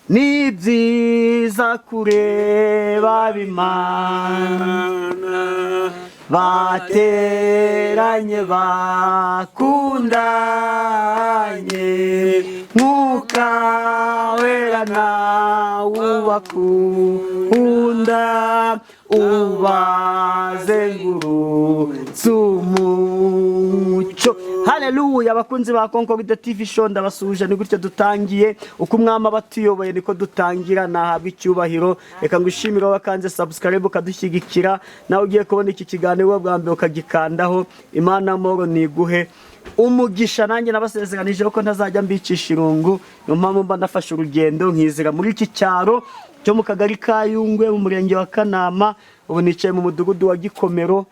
Ni byiza kureba bimana bateranye bakundanye, Mwuka Wera nawe ubakunda, ubazengurutse umucyo. Haleluya! Abakunzi ba Concorde TV Show, ndabasuhuje. Ni gutyo dutangiye. Uko Umwami aba atuyoboye niko dutangira, nahabwa icyubahiro. Reka ngushimire wowe wakanze subscribe ukadushyigikira, nawe ugiye kubona iki kiganiro bwa mbere ukagikandaho. Imana amahoro niguhe umugisha. Nanjye nabasezeranije ko ntazajya mbicisha irungu. Niyo mpamvu mba nafashe urugendo nkizira muri iki cyaro cyo mu kagari ka Yungwe, mu murenge wa Kanama. Ubu nicaye mu mudugudu wa Gikomero.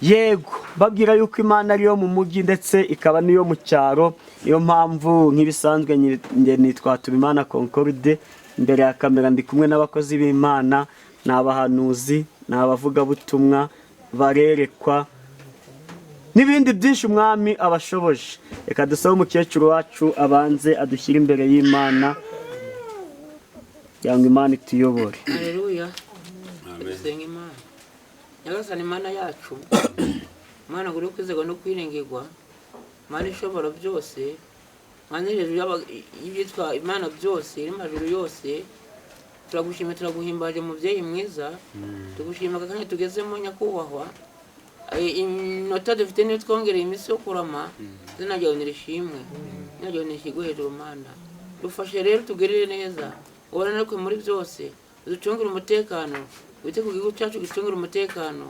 Yego, babwira yuko Imana ariyo mu mujyi ndetse ikaba n'iyo mu cyaro. Niyo mpamvu nk'ibisanzwe njye nitwa Tubimana Concorde. Imbere ya kamera ndi kumwe n'abakozi b'Imana, ni abahanuzi, ni abavugabutumwa, barerekwa n'ibindi byinshi Umwami abashoboje. Reka dusabe umukecuru wacu abanze adushyire imbere y'Imana kugira ngo Imana ituyobore. Haleluya! Dusenga Imana. Nyagasani Imana yacu, Imana nguri kwizerwa no kwiringirwa, Imana ishobora byose, Imana iri hejuru y'ibyitwa Imana byose, iri majuru yose, turagushimira, turaguhimbaje mubyeyi mwiza. Tugushima aka kanya tugezemo, nyakubahwa. Iminota dufite niyo twongereye iminsi yo kurama. Izina ryawe nirishimwe, izina ryawe nirishyirwe hejuru. Mana, dufashe rero, tugirire neza, ubane natwe muri byose, uducungire umutekano, wite ku gihugu cyacu, gicungire umutekano,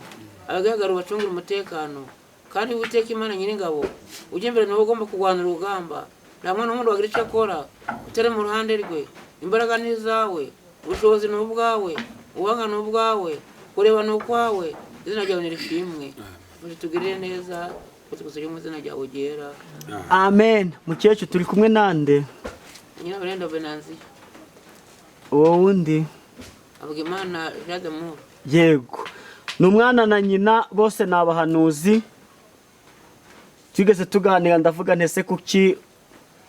abagaragara ubacungire umutekano. Kandi Uwiteka Imana Nyiringabo, ujye imbere, niwe ugomba kurwana urugamba. Nta mwana w'umuntu wagira icyo akora utari mu ruhande rwe. Imbaraga ni izawe, ubushobozi ni ubwawe, ubuhanga ni ubwawe, kureba ni ukwawe. Izina ryawe nirishimwe. Fasha, tugirire neza, ko tugusabye mu izina ryawe ryera. Amen. Mukecuru, turi kumwe nande? Nyirabarenda Venanziya. Uwo wundi? Avuga Imana Jean d'Amour. Yego, ni umwana na nyina, bose ni abahanuzi. Twigeze tuganira, ndavuga ntese kuki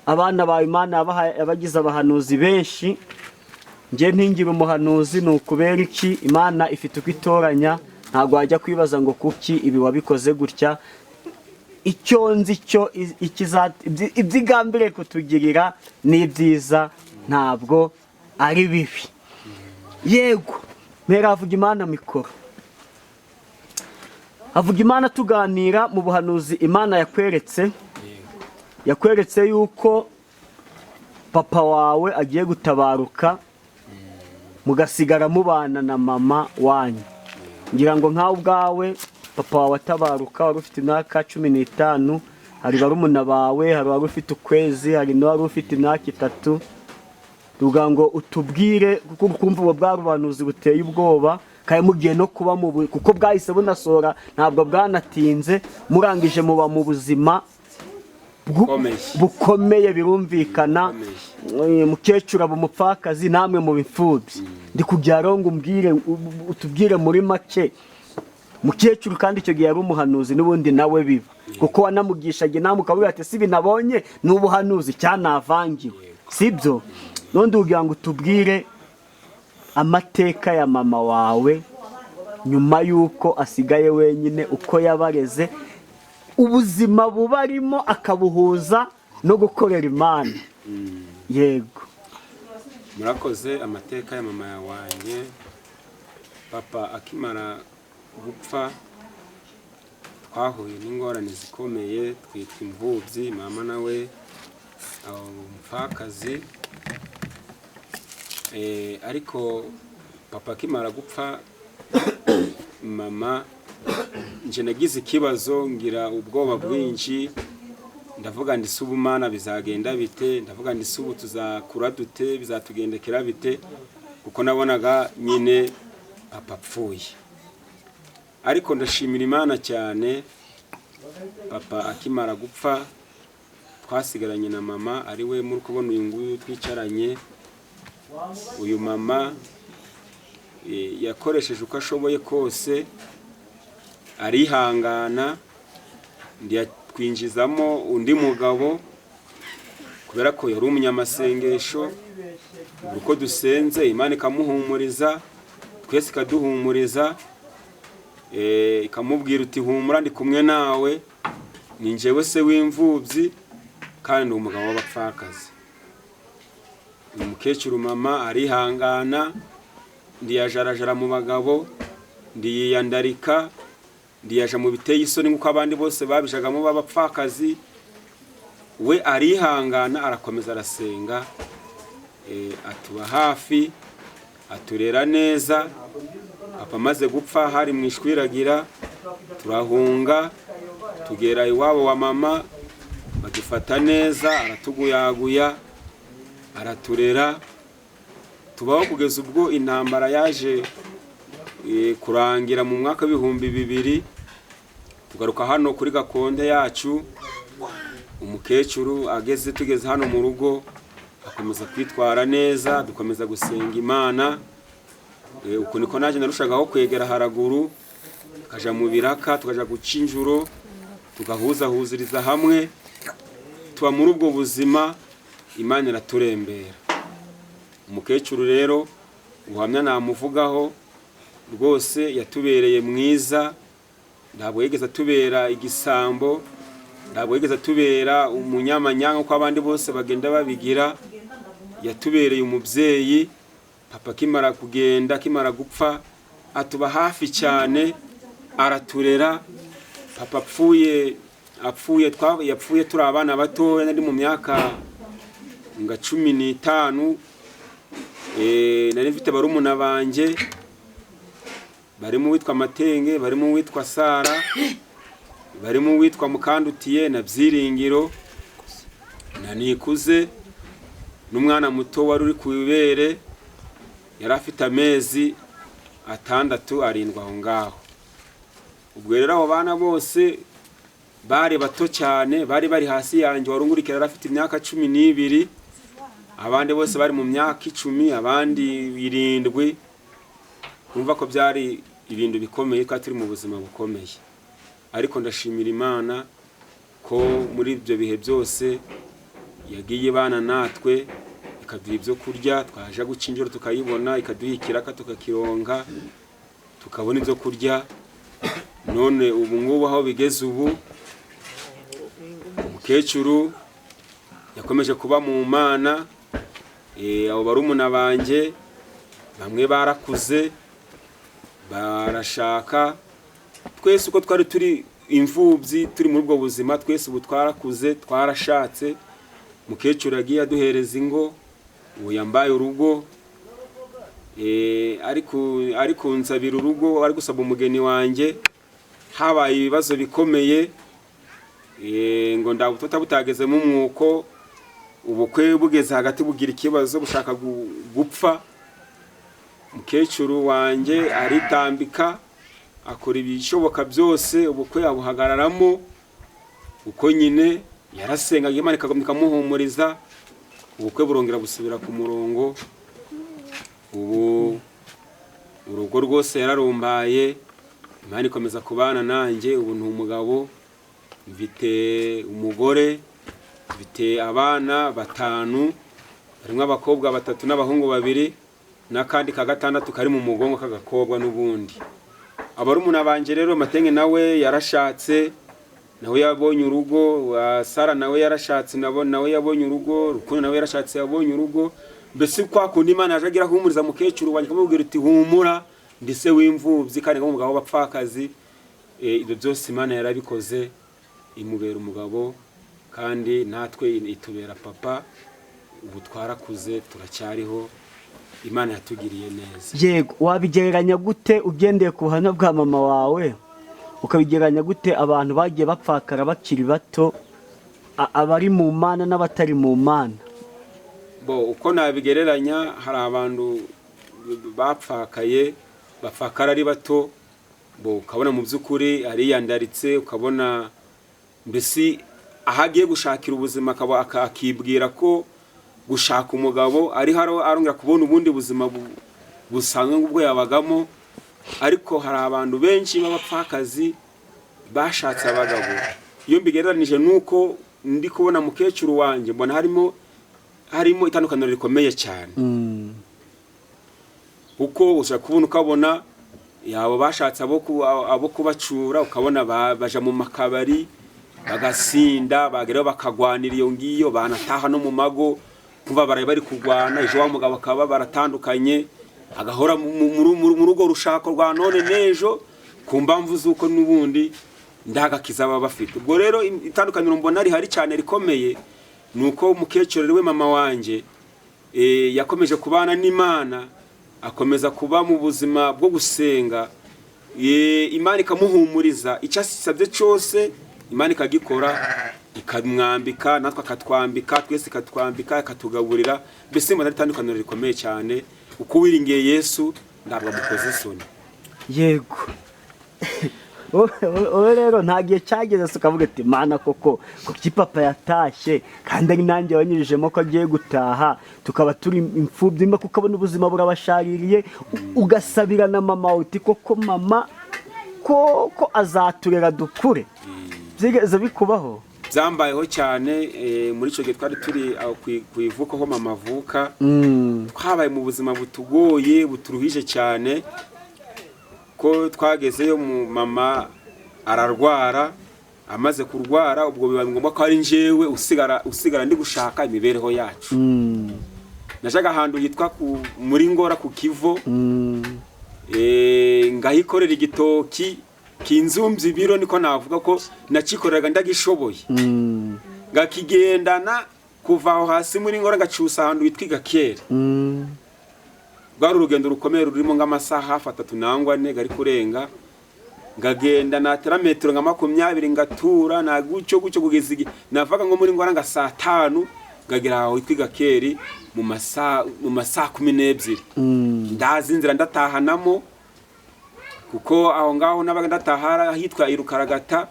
abana bawe Imana yabagize abahanuzi benshi, njye ntingira umuhanuzi? Ni ukubera iki? Imana ifite uko itoranya, ntabwo wajya kwibaza ngo kuki ibi wabikoze gutya. Icyo nzi cyo ibyo igambiriye kutugirira ni ibyiza, ntabwo ari bibi. Yego, mpera avuga Imana mikoro, avuga Imana. Tuganira mu buhanuzi, Imana yakweretse yuko papa wawe agiye gutabaruka, mugasigara mubana na mama wanyu. Ngira ngo nkawe ubwawe, papa wawe atabaruka wari ufite imyaka 15. Hari barumuna bawe, hari wari ufite ukwezi, hari n'uwari ufite imyaka 3. Tuvuga ngo utubwire, kuko kumva ubwo bwari ubuhanuzi buteye ubwoba, kandi mugiye no kuba mu kuko bwahise bunasohora, ntabwo bwanatinze. Murangije muba mu buzima Bukomeye. bukomeye, birumvikana. Bukomeye. Mukecuru aba umupfakazi, namwe mu bimfubyi. Ndi kugira rero ngo umbwire, utubwire muri make mukecuru. Kandi icyo gihe yari umuhanuzi n'ubundi nawe biba, kuko wanamugishaga inama ukavuga ati: "Si binabonye ni ubuhanuzi cyanavangiwe, sibyo?" N'undi kugira ngo utubwire amateka ya mama wawe nyuma y'uko asigaye wenyine, uko yabareze, ubuzima buba arimo akabuhuza no gukorera Imana. Yego. Murakoze. Amateka ya mama wanjye, papa akimara gupfa twahuye n'ingorane zikomeye, twitwa imfubyi, mama nawe aba umupfakazi. Ariko papa akimara gupfa, mama nje nagize ikibazo, ngira ubwoba bwinshi. Ndavuga ndi: "Se ubu Mana bizagenda bite?" Ndavuga ndi: "Se ubu tuzakura dute? Bizatugendekera bite?" Kuko nabonaga nyine papa apfuye. Ariko ndashimira Imana cyane, papa akimara gupfa twasigaranye na mama, ari we muri kubona uyu nguyu twicaranye. Uyu mama yakoresheje uko ashoboye kose, arihangana, twinjizamo undi mugabo kubera ko yari umunyamasengesho. Buri uko dusenze Imana ikamuhumuriza, twese ikaduhumuriza, ikamubwira uti humura, ndi kumwe nawe, ni njyewe se w'imfubyi kandi ndi umugabo w'abapfakazi. Umukecuru mama arihangana, ndiyajarajara mu bagabo, ndiyiyandarika, ndiyaja mu biteye isoni nk'uko abandi bose babijagamo b'abapfakazi. We arihangana, arakomeza, arasenga, atuba hafi, aturera neza. Papa amaze gupfa hari mu ishwiragira, turahunga tugera iwabo wa mama, badufata neza, aratuguyaguya, araturera, tubaho kugeza ubwo intambara yaje kurangira mu mwaka w'2000, tugaruka hano kuri gakonde yacu. Umukecuru ageze, tugeze hano mu rugo, akomeza kwitwara neza, dukomeza gusenga Imana. Uku niko nanjye narushagaho kwegera haraguru, tukaja mu biraka, tukaja guca injuro, tugahuzahuziriza hamwe, tuba muri ubwo buzima. Imana iraturembera. Umukecuru rero ubuhamya namuvugaho rwose, yatubereye mwiza, ntabwo yigeze atubera igisambo, ntabwo yigeze atubera umunyamanyanga uko abandi bose bagenda babigira. Yatubereye umubyeyi. Papa akimara kugenda, akimara gupfa, atuba hafi cyane, araturera. Papa apfuye, yapfuye turi abana batoya, nari mu myaka nga 15. Nari mfite barumuna banjye barimo uwitwa Matenge, barimo uwitwa Sara, barimo uwitwa Mukandutiye na Byiringiro na Nikuze, n'umwana muto wari uri ku ibere, yari afite amezi 6, 7 aho ngaho. Ubwo rero abo bana bose bari bato cyane, bari bari hasi yanjye. Warungurikira yari afite imyaka 12, abandi bose bari mu myaka 10, abandi 7. Urumva ko byari ibintu bikomeye, twari turi mu buzima bukomeye. Ariko ndashimira Imana ko muri ibyo bihe byose yagiye ibana natwe, ikaduha ibyo kurya, twaje guca injoro tukayibona, ikaduha ikiraka tukakironka, tukabona ibyo kurya. None ubu ngubu aho bigeze ubu, umukecuru yakomeje kuba mu Mana. Abo barumuna banjye bamwe barakuze, barashaka. Twese uko twari turi imfubyi, turi muri ubwo buzima, twese ubu twarakuze, twarashatse. Mukecuru yagiye aduhereza ingo, ubu yambaye urugo, ariko nsabira urugo, ari gusaba umugeni wanjye. Habaye ibibazo bikomeye, ngo ndabutota butagezemo umwuko, ubukwe bugeze hagati bugira ikibazo, bushaka gupfa. Mukecuru wanjye aritambika, akora ibishoboka byose, ubukwe abuhagararamo. Uko nyine yarasengaga, Imana ikagumya ikamuhumuriza, ubukwe burongera busubira ku murongo. Ubu urugo rwose yararumbaye, Imana ikomeza kubana nanjye. Ubu ni umugabo, mfite umugore, mfite abana 5, harimo abakobwa 3 n'abahungu 2, n'akandi ka 6 kari mu mugongo k'agakobwa n'ubundi. Abarumuna banje rero, Matenge nawe yarashatse, nawe yabonye urugo, Sara nawe yarashatse, nawe yabonye urugo, Rukundo nawe yarashatse, yabonye urugo. Mbese kwa kundi Imana yaje agira ahumuriza mukecuru wanjye, akamubwira uti humura, ndi se w'imfubyi kandi nk'umugabo w'abapfakazi. Ibyo byose Imana yarabikoze, imubera umugabo, kandi natwe itubera papa. Ubu twarakuze, turacyariho, Imana yatugiriye neza. Yego, wabigereranya gute ugendeye ku buhamya bwa mama wawe? Ukabigereranya gute abantu bagiye bapfakara bakiri bato, abari mu Mana n'abatari mu Mana? Bo uko nabigereranya, hari abantu bapfakaye, bapfakara ari bato, bo ukabona mu by'ukuri ariyandaritse, ukabona mbese aho agiye gushakira ubuzima akaba akibwira ko gushaka umugabo ariho arongera kubona ubundi buzima busanzwe nk'ubwo yabagamo. Ariko hari abantu benshi b'abapfakazi bashatse abagabo. Iyo mbigereranije nuko ndi kubona mukecuru wanjye, mbona harimo itandukaniro rikomeye cyane. Kuko ushobora kubona ukabona abo bashatse abo kubacura, ukabona baja mu makabari bagasinda, bagerayo bakagwanira iyo ngiyo, banataha no mu mago kumva baraye bari kurwana, ejo wa mugabo bakaba baratandukanye, agahora muri urwo rushako rwa none n'ejo, ku mpamvu z'uko n'ubundi ndagakiza baba bafite. Ubwo rero itandukaniro mbona rihari cyane rikomeye ni uko umukecuru we mama wanjye yakomeje kubana n'Imana, akomeza kuba mu buzima bwo gusenga, Imana ikamuhumuriza, icyo asabye cyose Imana ikagikora, ikamwambika natwe akatwambika, twese ikatwambika, ikatugaburira. Mbese mbona ari itandukaniro rikomeye cyane. Uko wiringiye Yesu ntabwo amukoze isoni. Yego, wowe rero nta gihe cyageze se ukavuga ati: "Mana, koko kuki papa yatashye kandi ari nanjye wanyujijemo ko agiye gutaha, tukaba turi imfubyi?" Mba kuko abona ubuzima burabashaririye, ugasabira na mama uti: "Koko mama, koko azaturera dukure"? Byigeze bikubaho? Byambayeho cyane. Muri icyo gihe twari turi aho ku ivuko aho mama avuka, twabaye mu buzima butugoye, buturuhije cyane, ko twagezeyo mu mama ararwara. Amaze kurwara, ubwo biba ngombwa ko ari njyewe usigara ndi gushaka imibereho yacu. Najaga ahantu hitwa muri Ngora ku Kivo, ngahikorera igitoki kinzumbye ibiro, niko navuga ko nacikoreraga ndagishoboye, ngakigendana kuva aho hasi muri Ngora ngacusa ahantu hitwa Igakera. Rwari urugendo rukomeye rurimo nk'amasaha hafi 3 nangwa 4 gari kurenga. Ngagenda natera metero nka 20 ngatura na gutyo gutyo, kugeza igihe navaga nko muri Ngora nga saa 5, ngagera aho hitwa Igakeri mu masaha 12. Ndazi inzira ndatahanamo, kuko aho ngaho nabaga ndataha hitwa Irukaragata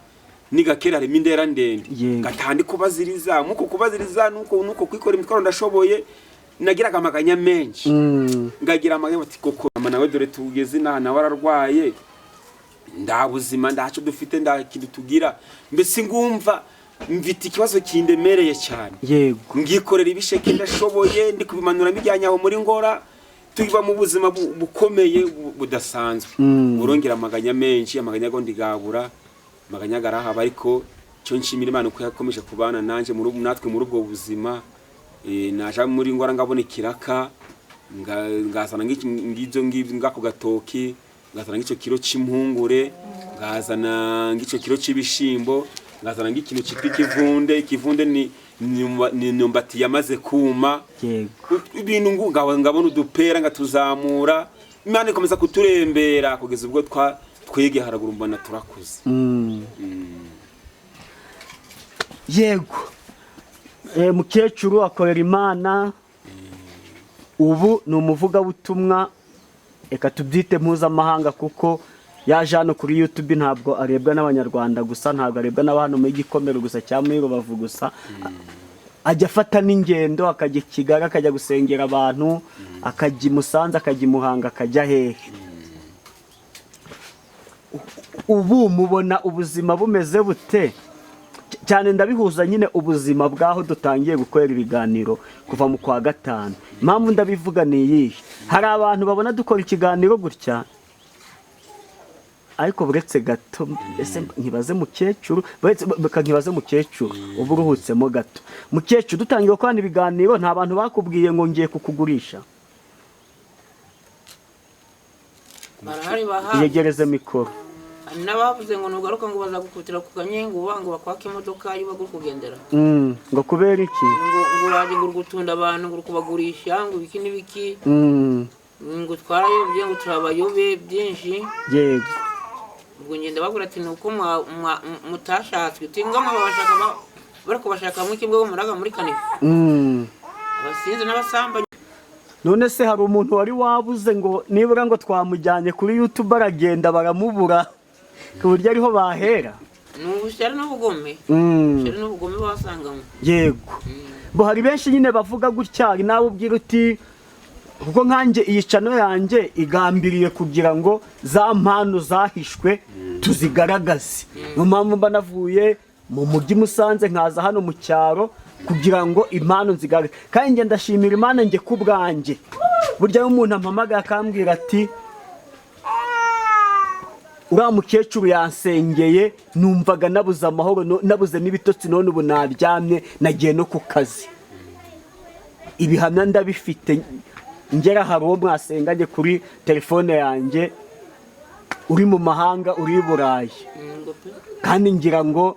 n'Igakeri harimo indera ndende. Ngataha ndi kubaziriza, muko kubaziriza nuko kwikora imitwaro ndashoboye. Nagiraga amaganya menshi, ngagira amaganya bati: "Koko mama nawe dore tugeze inaha, nawe ararwaye, nda buzima ndaco dufite, nda kintu tugira." Mbese ngumva mfite ikibazo kindemereye cyane. Ngikorera ibisheke ndashoboye, ndi kubimanura mbijyanye aho muri Ngora. Tuba mu buzima bukomeye budasanzwe. Urongera amaganya menshi, amaganya go ndigabura, amaganya garahaba. Ariko cyo nshimira Imana uko yakomeje kubana nanje natwe muri ubwo buzima. Naja muri Ngora ngabona ikiraka, ngazana ngibyo ngibyo ngako gatoki, ngazana ng'icyo kiro cy'impungure, ngazana ng'icyo kiro cy'ibishimbo, ngazana ng'ikintu cyitwa ikivunde. Ikivunde ni imyumbati yamaze kuma. Ibintu ngabona udupera ngatuzamura. Imana ikomeza kuturembera kugeza ubwo twege haraguru, mbona turakuze. Yego. Mukecuru akorera Imana, ubu ni umuvugabutumwa, reka tubyite mpuzamahanga, kuko yaje hano kuri YouTube ntabwo arebwa n'Abanyarwanda gusa, ntabwo arebwa n'abantu muri Gikomero gusa cyangwa muri Rubavu gusa. Ajya afata n'ingendo akajya i Kigali, akajya gusengera abantu, akajya i Musanze, akajya i Muhanga, akajya hehe. Ubu mubona ubuzima bumeze bute? Cyane ndabihuza nyine ubuzima bw'aho dutangiye gukorera ibiganiro kuva mu kwa gatanu. Impamvu ndabivuga ni iyihe? Hari abantu babona dukora ikiganiro gutya, ariko buretse gato, ese nkibaze mukecuru, buretse reka nkibaze mukecuru, uba uruhutsemo gato. Mukecuru, dutangiye gukorana ibiganiro, nta bantu bakubwiye ngo ngiye kukugurisha? Barahari bahawe. Yegereze mikoro. Hari n'abavuze ngo nugaruka ngo bazagukubitira ku kanyenguba, ngo bakwake imodoka iyo uri kugendera. Ngo kubera iki? Ngo uraje, ngo uri gutunda abantu, ngo uri kubagurisha, ngo ibiki n'ibiki, ngo twarayobye, ngo turabayobe byinshi. Ubwo ngenda babwira ati: "Ni uko mutashatswe tinga mwabashaka bari kubashaka mu kibwo muraga muri kanifu, abasinzi n'abasambanyi." None se hari umuntu wari wabuze ngo nibura ngo twamujyanye kuri YouTube aragenda baramubura, ku buryo ariho bahera? Ni ubushyari n'ubugome, ubushyari n'ubugome basanganywe. Yego, bo hari benshi nyine bavuga gutya. Hari nawe ubwira uti kuko nkanjye iyi channel yanjye igambiriye kugira ngo za mpano zahishwe tuzigaragaze. Niyo mpamvu mba navuye mu mujyi Musanze nkaza hano mu cyaro kugira ngo impano nzigaragaze. Kandi njye ndashimira Imana njye ku bwanjye. Burya iyo umuntu ampamagaye akambwira ati uriya mukecuru yansengeye, numvaga nabuze amahoro, nabuze n'ibitotsi, none ubu naryamye, nagiye no ku kazi. Ibihamya ndabifite. Ngera hari uwo mwasenganye kuri telefone yanjye uri mu mahanga, uri i Burayi. Ngo pe. Kandi ngira ngo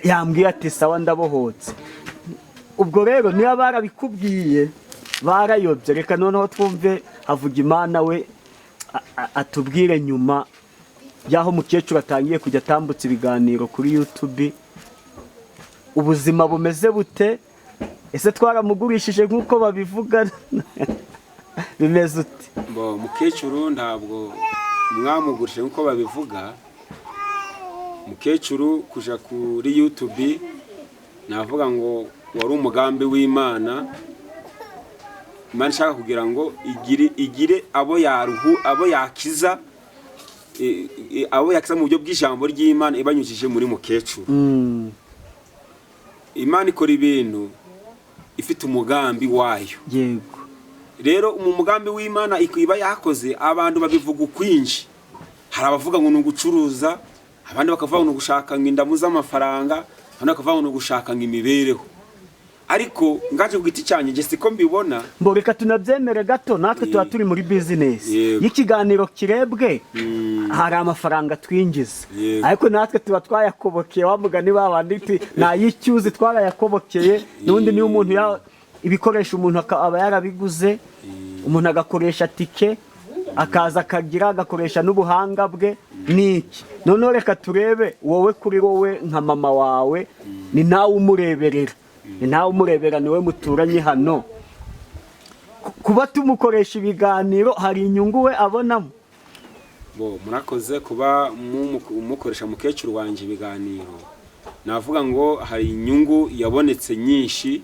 yambwiye ati sawa, ndabohotse. Ubwo rero niba barabikubwiye barayobye. Reka noneho twumve Havugimana we atubwire nyuma y'aho umukecuru atangiye kujya atambutsa ibiganiro kuri YouTube, ubuzima bumeze bute? Ese twaramugurishije nk'uko babivuga? Bimeze ute? Bo, mukecuru ntabwo mwamugurishije nk'uko babivuga. Mukecuru kuja kuri YouTube, navuga ngo wari umugambi w'Imana. Imana ishaka kugira ngo igire abo yaruhu, abo yakiza, abo yakiza mu buryo bw'ijambo ry'Imana ibanyujije muri mukecuru. Imana ikora ibintu ifite umugambi wayo. Rero mu mugambi w'Imana iba yakoze, abantu babivuga ukwinshi. Hari abavuga ngo ni ugucuruza, abandi bakavuga ngo ni ugushaka ngo indamu z'amafaranga, abandi bakavuga ngo ni ugushaka ngo imibereho. Ariko ngaje ku giti cyanjye, njye siko mbibona. Mbo reka tunabyemere gato, natwe tuba turi muri bizinesi. Y'ikiganiro kirebwe, hari amafaranga twinjiza. Ariko natwe tuba twayakobokeye, wa mugani babandi ni ay'icyuzi, twarayakobokeye. N'ubundi niyo umuntu ibikoresho umuntu aba yarabiguze, umuntu agakoresha tike akaza akagira agakoresha n'ubuhanga bwe n'iki. Noneho reka turebe wowe, kuri wowe nka mama wawe, ni nawe umureberera, ni nawe umurebera, niwe muturanye hano. Kuba tumukoresha ibiganiro hari inyungu we abonamo? Bo, murakoze. Kuba mukoresha mukecuru wanjye ibiganiro, navuga ngo hari inyungu yabonetse nyinshi.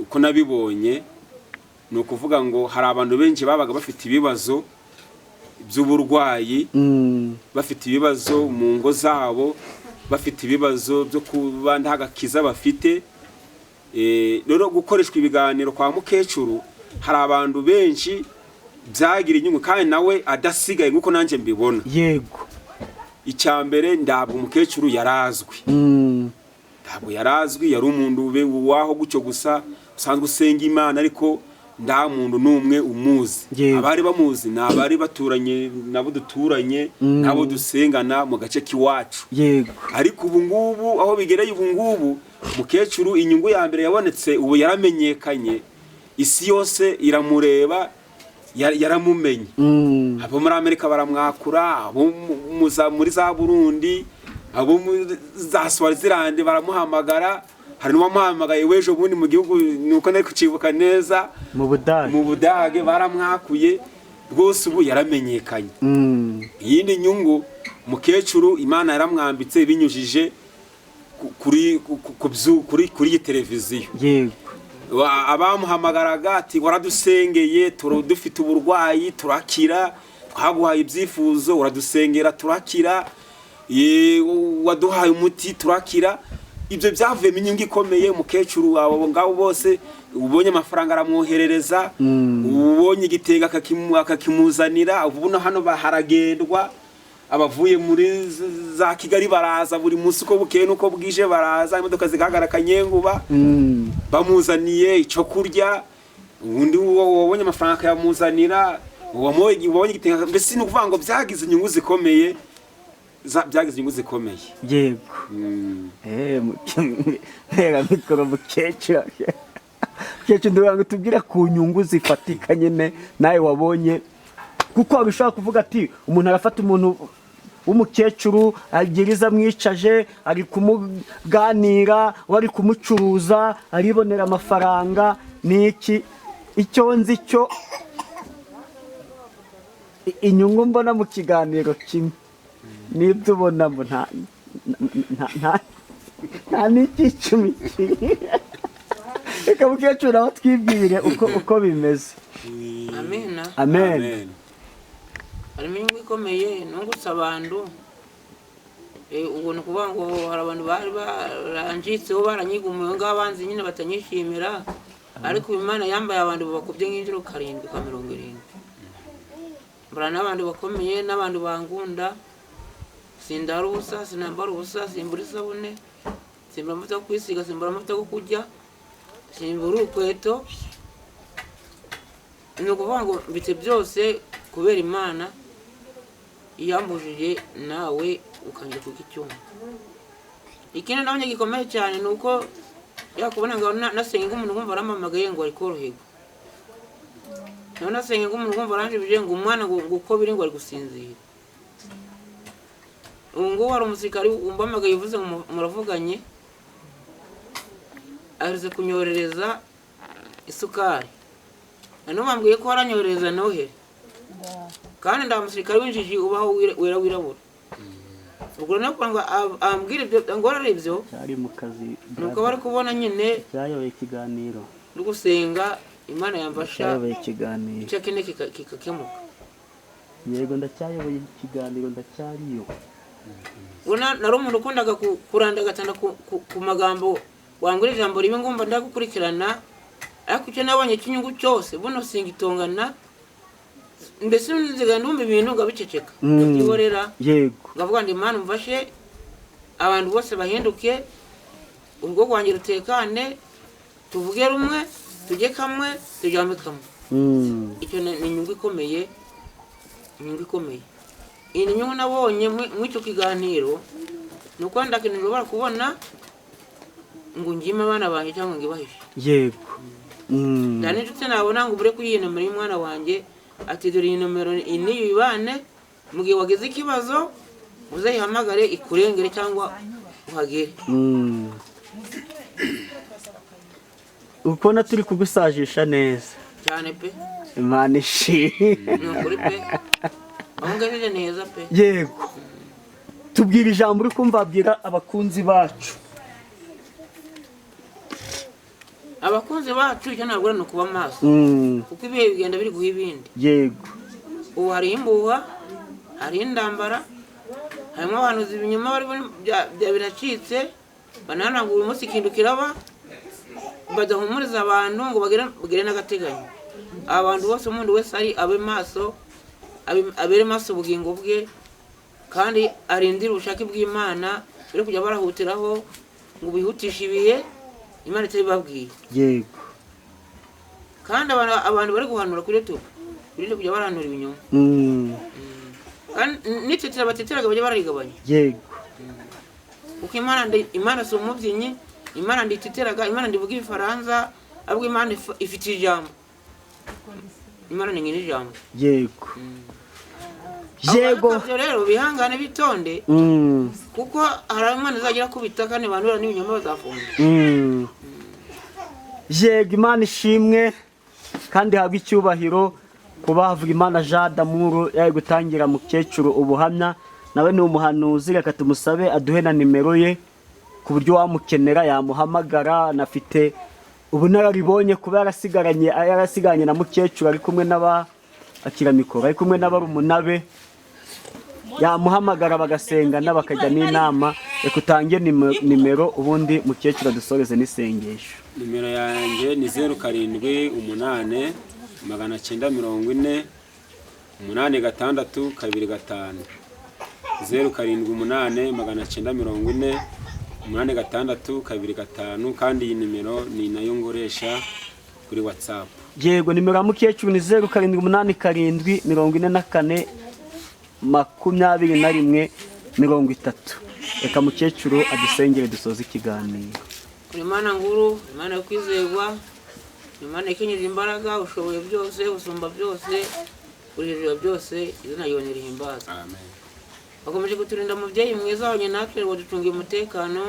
Uko nabibonye ni ukuvuga ngo hari abantu benshi babaga bafite ibibazo by'uburwayi, bafite ibibazo mu ngo zabo, bafite ibibazo byo kuba nta gakiza bafite. Rero gukoreshwa ibiganiro kwa mukecuru, hari abantu benshi byagira inyungu, kandi nawe adasigaye nk'uko nanjye mbibona. Icya mbere, ntabwo umukecuru yarazwi. Ntabwo yarazwi, yari umuntu ube waho gutyo gusa, usanzwe usenga Imana, ariko nta muntu n'umwe umuzi. Abari bamuzi ni abari baturanye nabo duturanye, nabo dusengana mu gace k'iwacu. Ariko ubu ngubu, aho bigereye ubu ngubu, mukecuru inyungu ya mbere yabonetse, ubu yaramenyekanye, isi yose iramureba, yaramumenye. Abo muri Amerika baramwakura, abo muri za Burundi, abo muri za Swaziland baramuhamagara. Hari n'uwamuhamagaye w'ejo bundi mu gihugu, nuko nari kucibuka neza. Mu Budage. Mu Budage baramwakuye rwose, ubu yaramenyekanye. Iyindi nyungu, mukecuru Imana yaramwambitse binyujije kuri kuri iyi televiziyo. Abamuhamagaraga ati waradusengeye, dufite uburwayi turakira, twaguhaye ibyifuzo uradusengera turakira, waduhaye umuti turakira. Ibyo byavuyemo inyungu ikomeye. Umukecuru abo ngabo bose, ubonye amafaranga aramwoherereza, ubonye igitenge akakimuzanira. Ubu hano haragendwa, abavuye muri za Kigali baraza buri munsi, uko bukeye n'uko bwije baraza, imodoka zigahagarara Kanyenguba, bamuzaniye icyo kurya. Ubundi wabonye amafaranga akayamuzanira, wabonye igitenge, mbese ni ukuvuga ngo byagize inyungu zikomeye, byagize inyungu zikomeye. Ntera mikoro mukecuru. Mukecuru, ndagira ngo tubwire ku nyungu zifatika nyine nawe wabonye, kuko waba ushobora kuvuga ati umuntu arafata umuntu w'umukecuru agira izo amwicaje, ari kumuganira, we ari kumucuruza, aribonera amafaranga n'iki. Icyo nzi cyo, inyungu mbona mu kiganiro kimwe n'ibyo ubonamo nta n'icyicumi kiri. Reka mukecuru nawe twibwire uko bimeze. Amena. Amen. Amen. Harimo inyungu ikomeye, nungutse abantu. Ubwo ni ukuvuga ngo hari abantu bari baranjitseho, baranyigumuye ngaho, abanzi nyine batanyishimira. Ariko ubu Imana yambaye abantu bakubye nk'inshuro karindwi ka 70. Mbura n'abantu bakomeye n'abantu bangunda. Sindara ubusa, sinambara ubusa, simbura isabune, simbura amavuta yo kwisiga, simbura amavuta yo kurya, simbura urukweto. Ni ukuvuga ngo mfite byose kubera Imana iyambujije nawe ukanjya kuko icyuma. Ikindi nabonye gikomeye cyane ni uko yakubona ngo nasenga umuntu nkumva arampamagaye ngo ari koroherwa. Nawe nasenga umuntu nkumva aranjibije ngo umwana ngo uko biri ngo ari gusinzira. Ubu ngubu hari umusirikari umpamagaye uvuze ngo muravuganye, aherutse kunyoherereza isukari. Na n'ubu bambwiye ko aranyoherereza Noheli. Kandi nda musirikari w'injiji ubaho wera wirabura. Ubwo rero kugira ngo ambwire ibyo, angorere ibyo, Cyari mu kazi, nuko bari kubona nyine cyayoboye ikiganiro. No gusenga Imana yamfasha Cyayoboye ikiganiro. icyo akeneye kikakemuka. Yego, ndacyayoboye ikiganiro, ndacyariyo. Ubona nari umuntu ukundaga kurandagatana ku magambo, wambwira ijambo ribi ngumva ndagukurikirana, ariko icyo nabonye cy'inyungu cyose buno singitongana, mbese nziga ndumva ibintu ngabiceceka, ndabyihorera. Ngavuga ngo Imana umfashe abantu bose bahinduke, urugo rwanjye rutekane, tuvuge rumwe, tujye kamwe, turyame kamwe. Icyo ni inyungu ikomeye, inyungu ikomeye. Iyi ni inyungu nabonye muri icyo kiganiro, ni uko nda kintu nshobora kubona ngo ngime abana banjye cyangwa ngo ngibahishe. Nta n'inshuti nabona ngo ubure kuri iyi nomero y'umwana wanjye, ati dore iyi nomero iyi niyo ibane, mu gihe wagize ikibazo uzayihamagare ikurengere cyangwa uhagere. Ukubona turi kugusajisha neza. Cyane pe. Imana ishimwe. Ni ukuri pe, aho ngejeje ni heza pe. Yego, tubwira ijambo uri kumva abwira abakunzi bacu. Abakunzi bacu, icyo nabwira ni ukuba maso, kuko ibihe bigenda biri guha ibindi. Ubu hari imbuha, hari indambara, harimo abahanuzi ibinyoma bari biracitse, banananga uyu munsi ikintu kiraba, badahumuriza abantu ngo bagere n'agateganyo. Abantu bose, umuntu wese ari abe maso, abere maso ubugingo bwe, kandi arindire ubushake bw'Imana, bari kujya barahutiraho ngo bihutishe ibihe Imana itabibabwiye. Kandi abantu bari guhanura kuri YouTube, birinde kujya baranura ibinyoma. Kandi n'itetera bateteraga bajya bararigabanya. Kuko Imana si umubyinnyi, Imana nditeteraga, Imana ndivuga ibifaransa, ahubwo Imana ifite ijambo. Imana ni nyiri ijambo. Yego. Rero bihangane, bitonde, kuko hari Imana izagira kubita kandi bandura n'ibinyoma bazafunga. Yego, Imana ishimwe kandi habwe icyubahiro kuba havuga Imana Jean D'amour yaje gutangira mukecuru ubuhamya. Nawe ni umuhanuzi, reka tumusabe aduhe na nimero ye ku buryo wamukenera yamuhamagara. Anafite ubunararibonye kuba yarasigaranye na mukecuru, ari kumwe n'aba akira mikoro, ari kumwe n'abarumuna be, yamuhamagara bagasengana bakajya n'inama. Reka utange nimero, ubundi mukecuru adusoreze n'isengesho. Nimero yanjye ni 078 940 8625. 078 940 8625. Kandi iyi nimero ni nayo ngoresha kuri WhatsApp. Yego, nimero ya mukecuru ni 0787 44 21 30. Reka mukecuru adusengere dusoze ikiganiro. Uri Imana nkuru, Imana yo kwizerwa, Imana ikenyeje imbaraga, ushoboye byose, usumba byose, uri hejuru ya byose, izina ryawe nirihimbazwe. Amen. Wakomeje kuturinda mubyeyi mwiza, wabanye natwe, waducungiye umutekano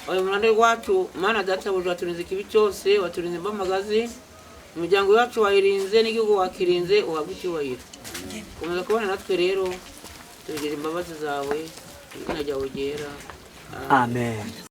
wawe mu ruhande rwacu. Mana databuja, waturinze ikibi cyose, waturinze imbamagazi, imiryango yacu wayirinze n'igihugu wakirinze, uhabwe icyubahiro. Komeza kubana natwe rero, tubigira imbabazi zawe, izina ryawe ryera. Amen.